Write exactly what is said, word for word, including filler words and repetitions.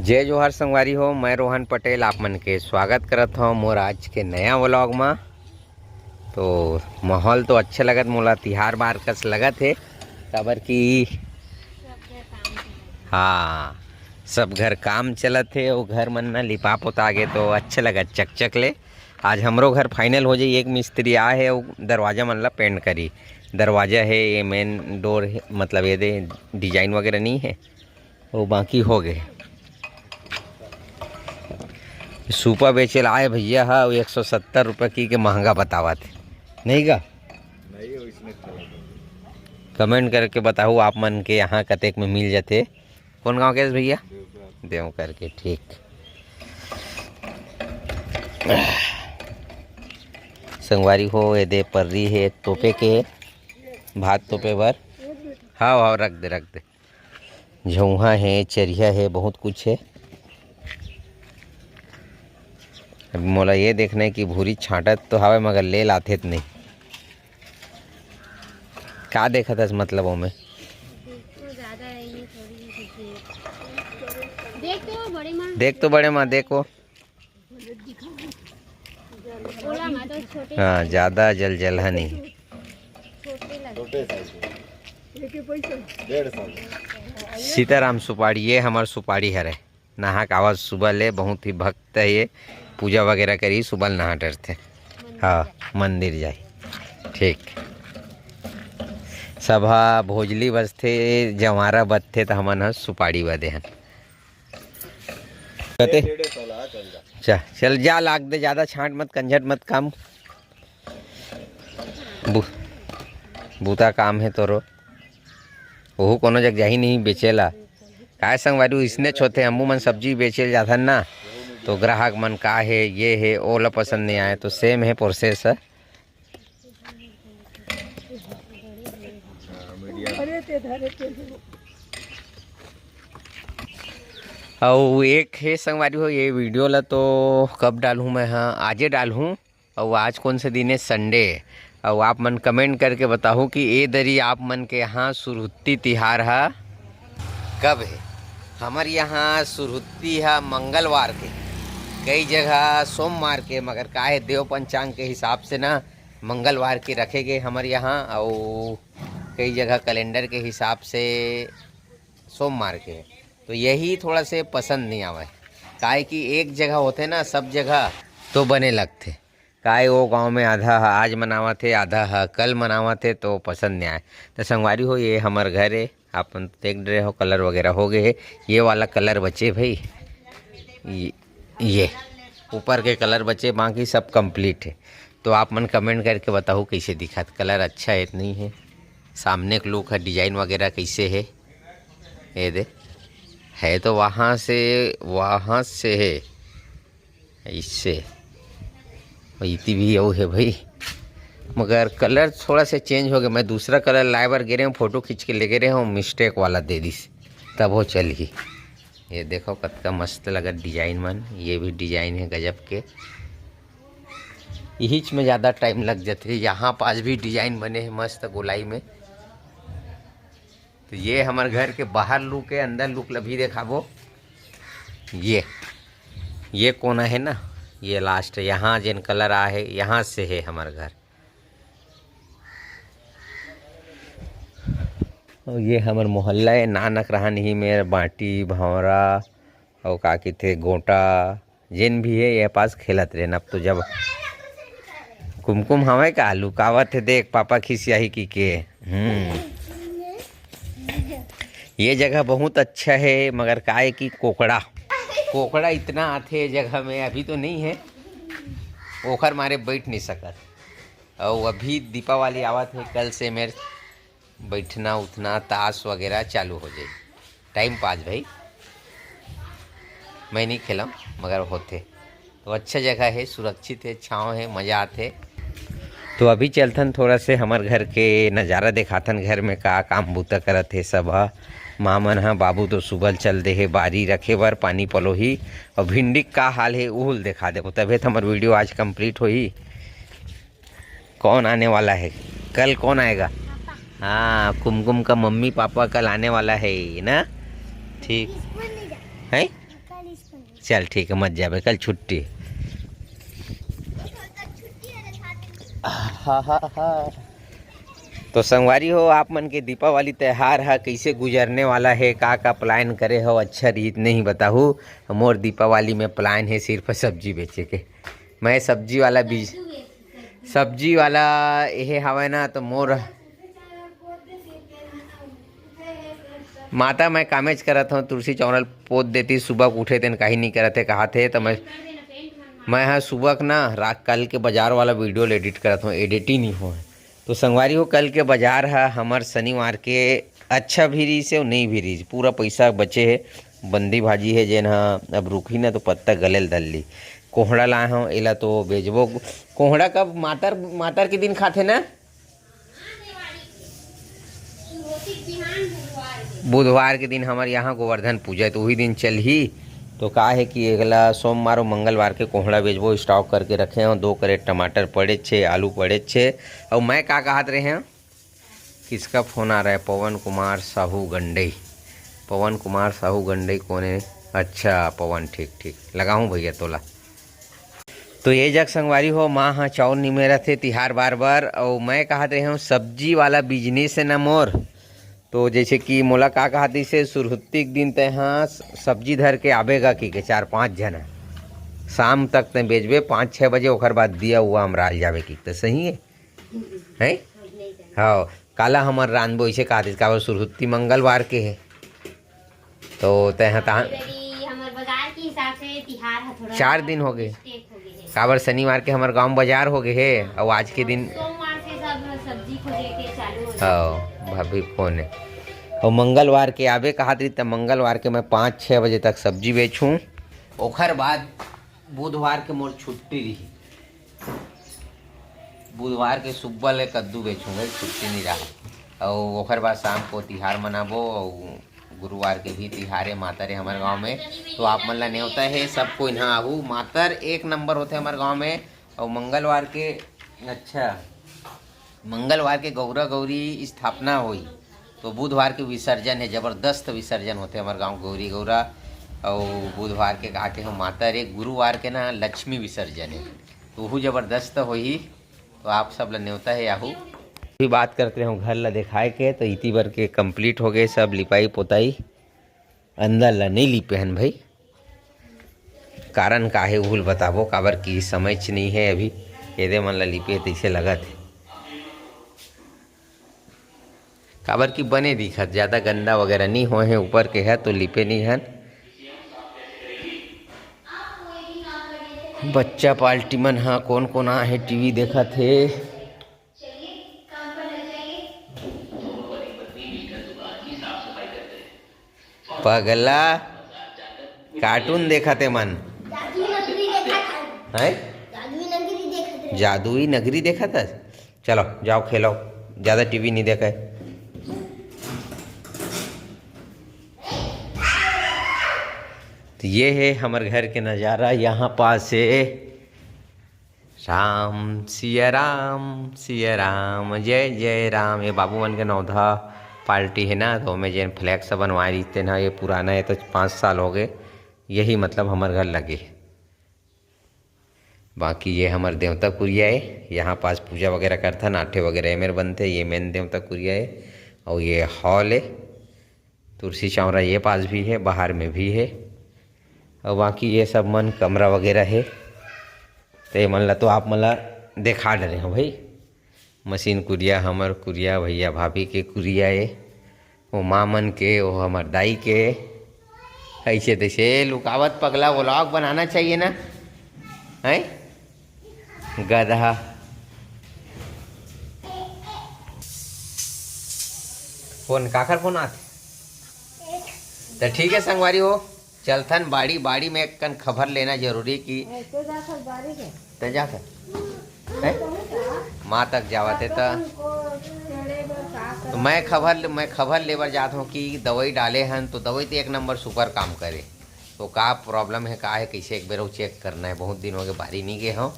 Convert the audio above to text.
जय जोहार संगवारी हो, मैं रोहन पटेल आप मन के स्वागत करत हव मोर आज के नया व्लॉग मा। तो माहौल तो अच्छा लगत, मोला तिहार बार कस लगत हे, काबर कि हाँ, सब घर काम चलत हे, वो घर मन ना लिपा पोता गे तो अच्छा लगत चकचक ले। आज हमरो घर फाइनल हो जाई, एक मिस्त्री आए हे, वो दरवाजा मन ला पेंट करी। दरवाजा हे, ये मेन डोर हे, मतलब ये दे डिजाइन वगैरह नहीं है, वो बाकी हो गए। सूपा बेचे ला आए भैया हा, वो एक सौ सत्तर रुपये की के महंगा बतावत हे, नहीं का? नहीं, वो इसमें खराब है। कमेंट करके बताओ आप मन के यहाँ कतेक में मिल जाते। कौन गांव के भैया? देवकर। देवकर के, ठीक। संगवारी हो, ये दे पर्री हे तोपे के, भात तोपे बर। हाँ हाँ, रख दे, रख दे। झउहा हे, चरिया हे, बहुत कुछ हे। अब मोला ये देखना है कि भूरी छांटत तो हवे, मगर ले लाथे त नहीं। का देखत हस मतलब ओमे? देख तो बड़े माँ। देख तो बड़े माँ, देखो। ओला माँ तो छोटे हाँ, ज्यादा जल जलहा नहीं। छोटे लगे। छोटे साइज के। डेढ़ सौ। सीताराम सुपारी, ये हमार सुपारी हरे। नहा के आवत सुबह ले, बहुत ही भक्त है ये, पूजा वगैरह करी, सुबह ले नहा डरथे। हाँ, मंदिर जाए। ठीक। सभा भोजली बजथे, जवारा बजथे, त हमन ह सुपारी बदे हन। कते? डेढ़े सौ ला, चल जा। चल, चल जा, लाग दे, ज्यादा छांट मत, कंझट मत काम। बू-, बूता काम है तोरो। ओहू कोनो जग जाही नहीं बेचेला। काय संगवारी, इसने छोथे, हमू मन सब्जी बेचे ल जाथन ना, तो ग्राहक मन का हे, ये हे, ओला पसंद नहीं आए, तो सेम है प्रोसेस है। अउ एक हे संगवारी हो, ये वीडियो ला तो कब डालहूँ मैं? हाँ, आजे डालहूँ। अउ आज कौन से दिन है? संडे। अउ आप मन कमेंट करके बताहू कि ए दरी आप मन के यहाँ सुरहुत्ती तिहार हा कब है? हमर यहाँ सुरहुत्ती हा मंगलवार के, कई जगह सोमवार के, मगर का है, देव पंचांग के हिसाब से ना मंगलवार के रखे गए हमर यहाँ, अउ कई जगह कैलेंडर के हिसाब से सोमवार के। तो यही थोड़ा से पसंद नहीं आवे, काहे कि एक जगह होथे ना सब जगह, तो बने लगथे। काय वो गांव में आधा ह आज मनावत हे, आधा ह कल मनावत हे, तो पसंद नहीं आए। तो संगवारी हो, ये हमर घर हे, आप मन देख रहे हो, कलर वगैरह हो गए हे। ये वाला कलर बचे भाई, ये, ये ऊपर के कलर बचे, बाकी सब कंप्लीट है। तो आप मन कमेंट करके बताओ कैसे दिखत, कलर अच्छा है त नहीं है, सामने के लुक है, डिजाइन वगैरह कैसे है। ये दे, है तो वहाँ से, वहाँ से है, इससे इति भी अउ है भाई, मगर कलर थोड़ा से चेंज हो गया। मैं दूसरा कलर लाए बर गे रहे हूँ, फोटो खींच के लेगे रहे हूँ, मिस्टेक वाला दे दिस, तब वो चल ही। ये देखो कतका मस्त लगत डिजाइन मन, ये भी डिजाइन है गजब के। यहीच में ज़्यादा टाइम लग जाते। यहाँ पास भी डिजाइन बने हैं मस्त गोलाई में। तो ये हमर घर के बाहर लुक है, अंदर लुक ल भी देखाबो। ये, ये कोना है ना, ये लास्ट, यहाँ जेन कलर आ है, यहाँ से है हमर घर। अउ ये हमर मोहल्ला है, नानक रहा नहीं मेर बाटी, भंवरा, अउ का कहिथे, गोटा, जेन भी है, ये पास खेलत रहे। अब तो जब कुमकुम हवे का लुकावत है, देख पापा खिसियाही की के। हम्म, ये जगह बहुत अच्छा है, मगर का है कि कोकड़ा, कोकड़ा इतना आथे ये जगह में, अभी तो नहीं है, ओखर मारे बैठ नहीं सकत। अउ अभी दीपावली आवत है, कल से मेर बैठना उठना, ताश वगैरह चालू हो जाई। टाइम पास भाई, मैं नहीं खेलम, मगर होथे। तो अच्छा जगह है, सुरक्षित है, छाँव है, मज़ा आथे। तो अभी चलथन, थोड़ा से हमर घर के नज़ारा देखाथन, घर में का काम बूता करत हे सब ह। माँ मन ह, बाबू तो सुबह चल दे हे बारी रखे बर, पानी पलोही, और भिंडी का हाल है, उहुल देखा देबो, तभे तो हमर वीडियो आज कंप्लीट होही। कौन आने वाला है? कल कौन आएगा? हाँ, कुमकुम का मम्मी पापा कल आने वाला है ना? ठीक है। चल ठीक है, मत जाबे, कल छुट्टी। हा, हा, हा। तो संगवारी हो, आप मन के दीपावली त्योहार ह कइसे गुजरने वाला हे, का का प्लान करे हो? अच्छा रीत नहीं बताहू। मोर दीपावली में प्लान हे सिर्फ सब्जी बेचे के। मैं सब्जी वाला बिज सब्जी वाला एहे हवय ना, तो मोर माता मैं कामेच करत हूँ, तुलसी चौरा ल पोत देती, सुबह के उठे तेन काही नहीं करत हे, कहा थे तो मैं मैं ह सुबह के ना रात कल के बाजार वाला वीडियो ल एडिट करत हूँ, एडिट ही नहीं हो। तो संगवारी हो, कल के बाजार ह हमर शनिवार के अच्छा भी रहीस हे अउ नहीं भी रहीस, पूरा पैसा बचे हे। बंदी भाजी हे जेन ह अब रुकही ना तो पत्ता गले ल धर ली। कोहड़ा लाए हूँ, एला तो बेचबो। कोहड़ा कब मातर मातर के दिन खाथे ना? बुधवार के दिन हमर यहाँ गोवर्धन पूजा हे, तो वही दिन चलही। तो का हे कि अगला सोमवार अउ मंगलवार के कोहड़ा बेचबो, स्टॉक करके रखे हूँ। दो करेट टमाटर पड़े छे, आलू पड़े छे। अउ मैं का कहत रहे हूँ, किसका फोन आ रहा है? पवन कुमार साहू गंडई। पवन कुमार साहू गंडई कौन है? अच्छा पवन, ठीक ठीक, लगाऊँ भैया तोला। तो ये जग संगवारी हो, माँ ह चाउर निमेरत हे तिहार बार बार। अउ मैं कहत रहे हूँ, सब्जी वाला बिजनेस है ना मोर। तो जैसे कि मोला का कहत दिसे, सुरहुत्ती के दिन तय हाँ सब्जी धर के आबेगा कि के चार पाँच झन, शाम तक तय बेचबे पाँच छः बजे, ओकर बाद दिया हुआ अमराल जाबे कि, तो सही है, है? हाँ, काला हमर रांधबो इसे कहत दिस, काबर सुरहुत्ती मंगलवार के है। तो तय ह तहाँ हमर बाजार के हिसाब से तिहार ह थोड़ा चार दिन हो गए। Mistake हो गए हे। काबर शनिवार के हमर गांव बाजार हो गए हे, अउ आज के दिन सोमवार से सब सब्जी खोजे के चालू हो जाए। हाँ, भाभी फोन है। अउ मंगलवार के आबे कहत रही, त मंगलवार के मैं पाँच छः बजे तक सब्जी बेचूँ। ओखर बाद बुधवार के मोर छुट्टी रही। बुधवार के सुब्बा ले कद्दू बेचूँ भाई, छुट्टी नहीं रहा। अउ ओखर बाद शाम को तिहार मनाबो, अउ गुरुवार के भी तिहार है मातर है हमर गांव में। तो आप मन ला नेवता है, सब कोई ना आहू। मातर एक नंबर होथे हमर गांव में। अउ मंगलवार के, अच्छा, मंगलवार के गौरा गौरी स्थापना होई, तो बुधवार के विसर्जन है, जबरदस्त विसर्जन होथे हमर गांव गौरी गौरा। अउ बुधवार के कहा के हम मातर है, गुरुवार के ना लक्ष्मी विसर्जन है, तो ओहू जबरदस्त होही। तो आप सब ला नेवता है आहू। भी बात करते रहे घर ला दिखाए के, तो इति बर के कंप्लीट हो गए सब लिपाई पोताई। अंदर ला नहीं लिपे हन भाई, कारण का है उहुल बताबो, काबर की समय च नहीं है अभी, एदे मन ला लिपे तैसे लगत है। काबर की बने दिखत, ज्यादा गंदा वगैरह नहीं होए है, ऊपर के है तो लिपे नहीं हन। बच्चा पार्टी मन हा कौन कौन आहे टीवी देखत हे। पगला कार्टून देखत हे मन। जादुई नगरी देखत हन। हैं? जादुई नगरी देखत हन। जादुई नगरी देखत हस? चलो जाओ खेलो, ज्यादा टीवी नहीं देखे। तो ये है हमर घर के नजारा। यहाँ पास से राम सिया राम सिया राम जय जय राम। ये बाबू मन के नौधा पार्टी है ना, तो ओमे जेन फ्लैक्स बनवाए रहिस तेन ह, ये पुराना है तो पाँच साल हो गए, यही मतलब हमर घर लगे। बाकी ये हमर देवता कुरिया है, यहाँ पास पूजा वगैरह करथन, आठे वगैरह एमेर बनथे। ये मेन देवता कुरिया है और ये हॉल है। तुलसी चौरा ये पास भी है, बाहर में भी है। और बाकी ये सब मन कमरा वगैरह है, तो ये मन ला तो आप मन ला देखा डरे हो भाई। मशीन कुरिया, हमर कुरिया, भैया भाभी के कुरिया ए, वो माँ मन के, वो हमर दाई के। ऐसे तैसे लुकावत पगला व्लॉग बनाना चाहिए ना, हैं गधा। फोन काखर फोन आथे? तो ठीक है संगवारी हो, चलथन बाड़ी, बाड़ी में एक कन खबर लेना जरूरी कि ऐसे जाथस बाड़ी के? ते जाथस? हैं? माँ तक जावत है त तो मैं खबर, मैं खबर लेबर जात हूँ कि दवाई डाले हन तो दवाई तो एक नंबर सुपर काम करे। तो का प्रॉब्लम है, का है, कैसे एक बेर चेक करना है। बहुत दिन हो गए बाड़ी नहीं गए हूँ।